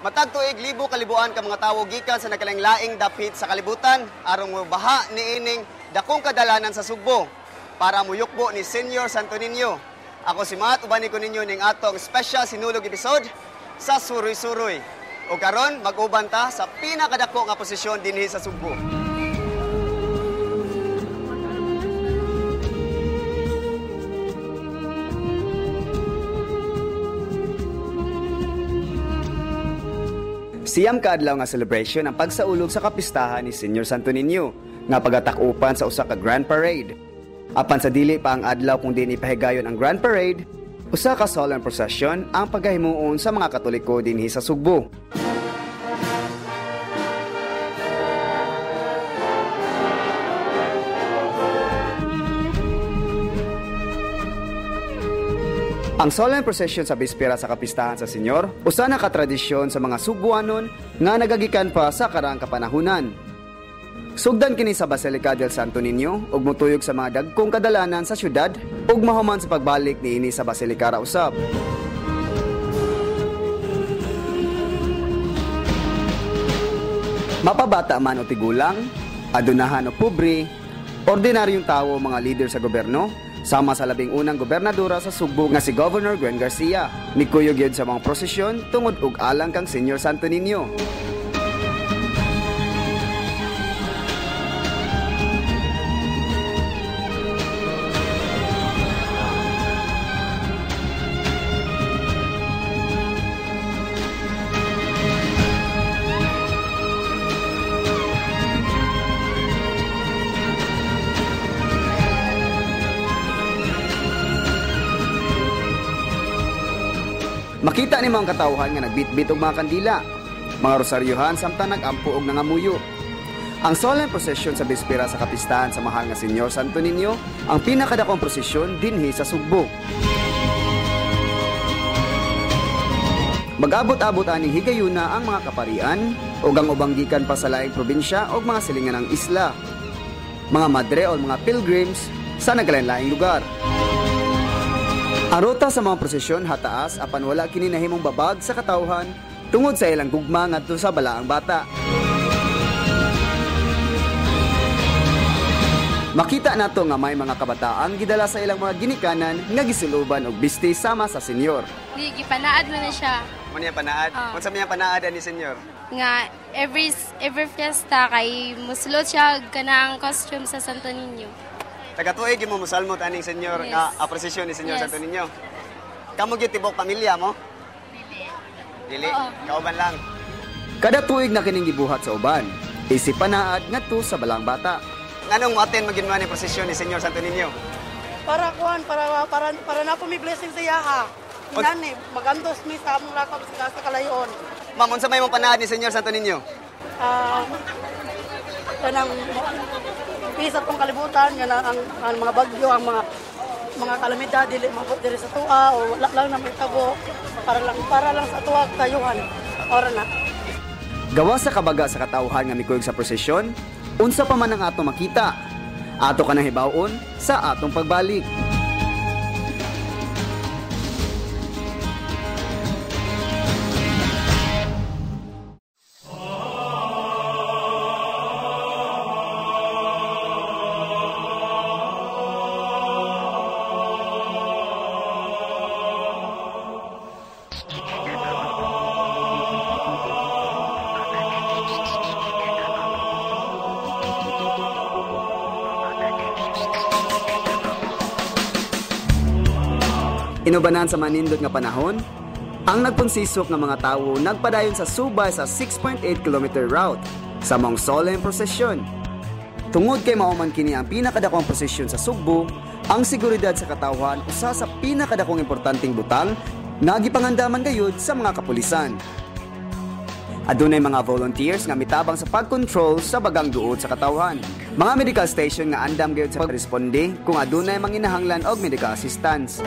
Matag tuig, libo kalibuan ka mga tawo gikan sa nagkalaing-laing dapit sa kalibutan aron mobaha niining dakong kadalanan sa Sugbo para muyukbo ni Senyor Santo Niño. Ako si Matt, uban ko ninyo ning atong special Sinulog episode sa Suroy-Suroy. O karon mag-uban ta sa pinakadako nga posisyon dinhi sa Sugbo. Siyam kaadlaw nga celebration ang pagsaulog sa kapistahan ni Senyor Santo Niño nga pagatak-upan sa usa ka Grand Parade. Apan sa dili pa ang adlaw kung diin ipahigayon ang Grand Parade, usa ka solemn procession ang pagkahimuon sa mga Katoliko dinhi sa Sugbo. Ang solemn procession sa bispera sa kapistahan sa Senyor, usa na ka tradisyon sa mga Sugbuanon nga nagagikan pa sa karaang kapanahunan. Sugdan kini sa Basilica del Santo Niño ug motuyog sa mga dagkong kadalanan sa syudad ug mahuman sa pagbalik niini sa Basilica ra usab. Mapabata man o tigulang, adunahan o pobre, ordinaryong tawo o mga leader sa gobyerno, sama sa 11 gobernadora sa Sugbo nga si Governor Gwen Garcia, nikuyog yun sa mga prosesyon tungod og alang kang Senyor Santo Niño. Makita ni mga katawhan nga nagbitbit og mga kandila, mga rosaryuhan samtang nagampo og nangamuyo. Ang solemn procession sa bispera sa kapistahan sa mahal nga Senyor Santo Niño ang pinakadakong prosesyon dinhi sa Sugbo. Mag-abot-abot aning higayuna ang mga kaparian ug ang ubang gikan pa sa laing probinsya ug mga silingan ng isla, mga madre o mga pilgrims sa nagkalain-laing lugar. Ang ruta sa mga prosesyon hataas apan wala kini nahimong babag sa katawhan tungod sa ilang gugma ngadto sa balaang bata. Makita nato nga may mga kabataang gidala sa ilang mga ginikanan nga gisiluban og bisti sama sa senyor. Di gipanaad man na siya. Mo niya panaad? Unsa may panaad ani senyor? Nga every fiesta kay musulod siya kanang costume sa Santo Niño. Taga-tuig mo musalmot aning senyor Yes. nga prosesyon ni Senyor Yes. Santo Niño. Kamo gyud tibok pamilya mo? Dili. Dili. Oo. Kauban lang. Kada tuig na kining gibuhat sa uban, isip panaad ngadto sa balang bata. Nganong mo-attend magyud mo ani prosesyon ni Senyor Santo Niño? Para kuan, para na po may blessing sa iya ha. Inani, magandos mi sa among lakab sa kalayon. Ma'am, unsa may mong panaad ni Senyor Santo Niño? Kanang peace atong kalibutan, nga na ang mga bagyo, ang mga kalamidad dili maabot diri sa tuwa o wala lang na mahitabo, para lang sa tuwa tayuhan. Ora na. Gawa sa kabaga sa katawhan nga mikuyog sa prosesyon, unsa pa man ang ato makita, ato ka nang hibaw-on sa atong pagbalik. Inubanan sa manindot nga panahon, ang nagpunsisok nga mga tawo nagpadayon sa subay sa 6.8-kilometer route sa mong solemn prosesyon. Tungod kay mao man kini ang pinakadakong prosesyon sa Sugbo, ang seguridad sa katawhan usa sa pinakadakong importanteng butang nga gipangandaman gayud sa mga kapulisan. Adunay mga volunteers nga mitabang sa pagkontrol sa bagang duod sa katawhan. Mga medical station nga andam gayud sa pagresponde kung adunay manginahanglan og medical assistance.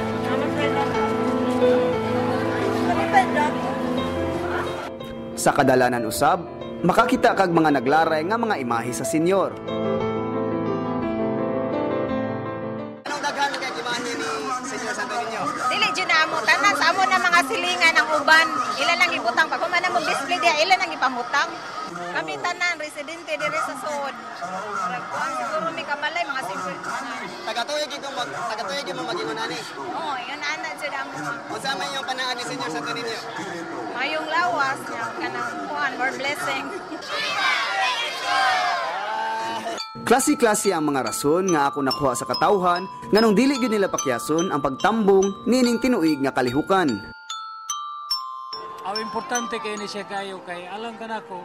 Sa kadalanan usab, makakita kag mga naglaray nga mga imahe sa senyor. Anong daghan kay imahe ni Senyor Santo Niño? Dili jud na amo tanan sa amo na mga silingan ang uban. Ila lang ibutang pag human na mo display diha ila nang ipamutang. Kami tanan residente diri sa Suod. Murag kuan siguro mi kabalay mga 50. Tagatuyog gyud mag tagatuyog gyud mo mag-ingon ani. Oh, yun ana jud amo. Unsa man yung panaad ni Senyor Santo Niño? Mayong lawas nya kanang kuan more blessing. Klase-klase ang mga rason nga ako nakuha sa katawhan nganong dili gyud nila pakyason ang pagtambong niining tinuig nga kalihukan. Ang importante kay ni siya kayo kay alang kanako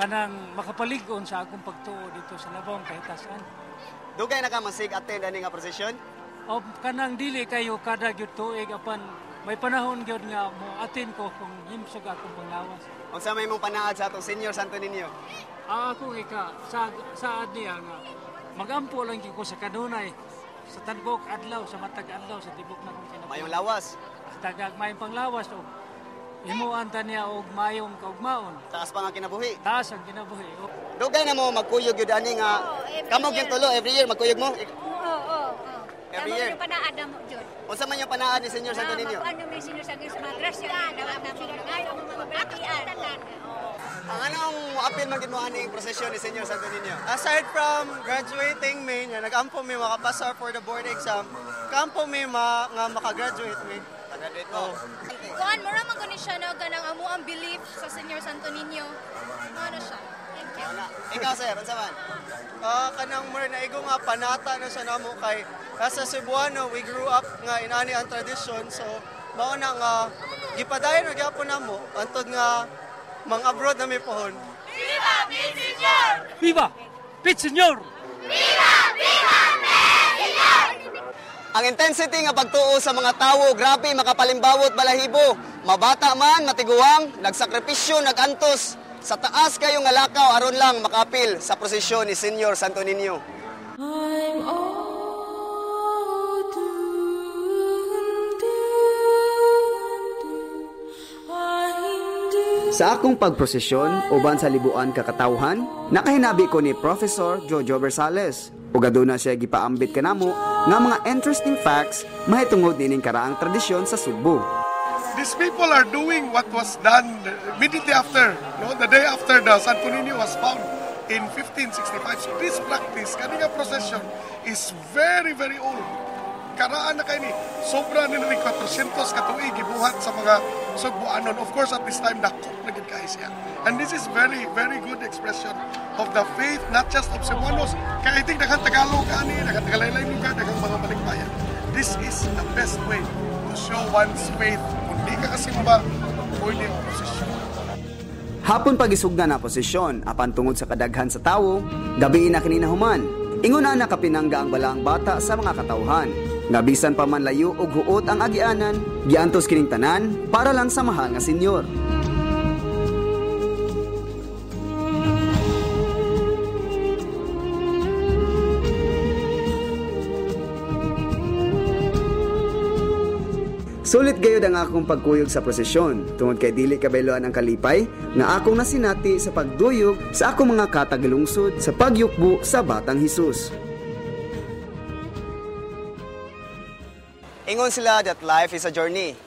kanang makapalig-on sa akong pagtuo dito sa labong kahitasan. Dugay na ka masig attend ani nga prosesyon? O kanang dili kayo kada gyud tuig apan may panahon gyud nga mo atin ko kung himsog akong panglawas. Unsa may imong panaad sa atong Senyor Santo Niño? Ang akong ika sa saad niya nga magampo lang gyud ko sa kanunay sa tanbok adlaw sa matag adlaw sa tibok na kong kinabuhi. Mayong lawas, Tagag mayong panglawas og himuan ta niya og mayong kaugmaon. Taas pa nga kinabuhi. Taas ang kinabuhi. Dugay na mo magkuyog gyud ani nga kamo gyud tulo every year magkuyog mo. Oo. Every year. Yung panaad na mo, Jud. Unsa man yung panaad ni Senyor Santo Niño? Makuan yung Senyor sa Diyos, mga grasya na mga batian. Ang anong moapil man gid mo aning prosesyon ni Senyor Santo Niño? Aside from graduating mi, nga nagampo mi makapasar for the board exam, kampo mi nga makagraduate mi. Graduate mo. Kuan mura man guni siya no kanang amo ang belief sa Senyor Santo Niño. Ano siya? Thank you. Ikaw sir, unsa man? Kanang more na igo nga panata na siya namo kay as a Cebuano, we grew up nga inani ang tradition, so mao na nga gipadayon na gyapon namo antod nga mang abroad na mi pohon. Viva! Pit Senyor! Ang intensity nga pagtuo sa mga tawo, grabe makapalimbawot balahibo. Mabata man, matiguang, nagsakripisyo, nagantos. Sa taas kayo nga lakaw aron lang makapil sa prosesyon ni Senyor Santo Niño. I'm all Sa akong pagprosesyon uban sa libuan ka katawhan, nakahinabi ko ni Professor Jojo Bersales. Ug aduna siya gipaambit kanamo nga mga interesting facts mahitungod nining karaang tradisyon sa Sugbo. These people are doing what was done immediately after, no, the day after the Santo Niño was found in 1565. So this practice, kani nga procession, is very, very old. Karaan na kay ni, sobra ni rin 400 katuig gibuhat sa mga Sugboanon. Of course, at this time, dakop na gid kaayo siya. And this is very, very good expression of the faith, not just of Cebuanos. Kaya I think daghang Tagalog ani, daghang Tagalaylay lugar, daghang mga balikbayan. This is the best way to show one's faith. Kung di ka kasimba, pwede ang prosesyon. Hapon pagisugdan na posisyon apan tungod sa kadaghan sa tawo, gabi na kini nahuman. Ingon na nakapinangga ang balaang bata sa mga katawhan. Nga bisan pa man layo og huot ang agianan, giantos kining tanan para lang sa mahal nga senyor. Sulit gayud ang akong pagkuyog sa prosesyon tungod kay dili kabayloan ang kalipay nga akong nasinati sa pagduyog sa akong mga katagalungsod sa pagyukbo sa Batang Hesus. Ingon sila that life is a journey.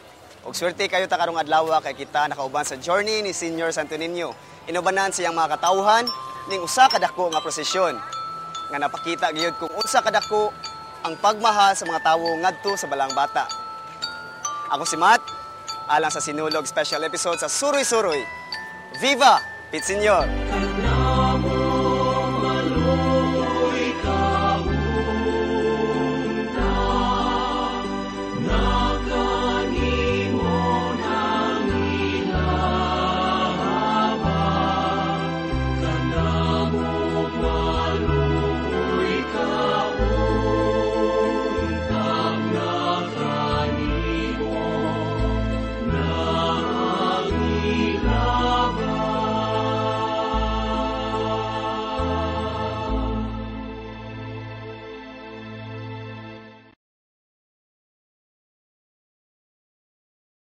Og swerte kayo ta karong adlaw kay kita nakauban sa journey ni Senyor Santo Niño. Inubanan siyang mga katawhan ning usa ka dako nga prosesyon nga napakita gyud kung unsa ka dako ang pagmahal sa mga tawo ngadto sa Balaang Bata. Ako si Matt, alang sa Sinulog special episode sa Suroy Suroy. Viva Pit Señor!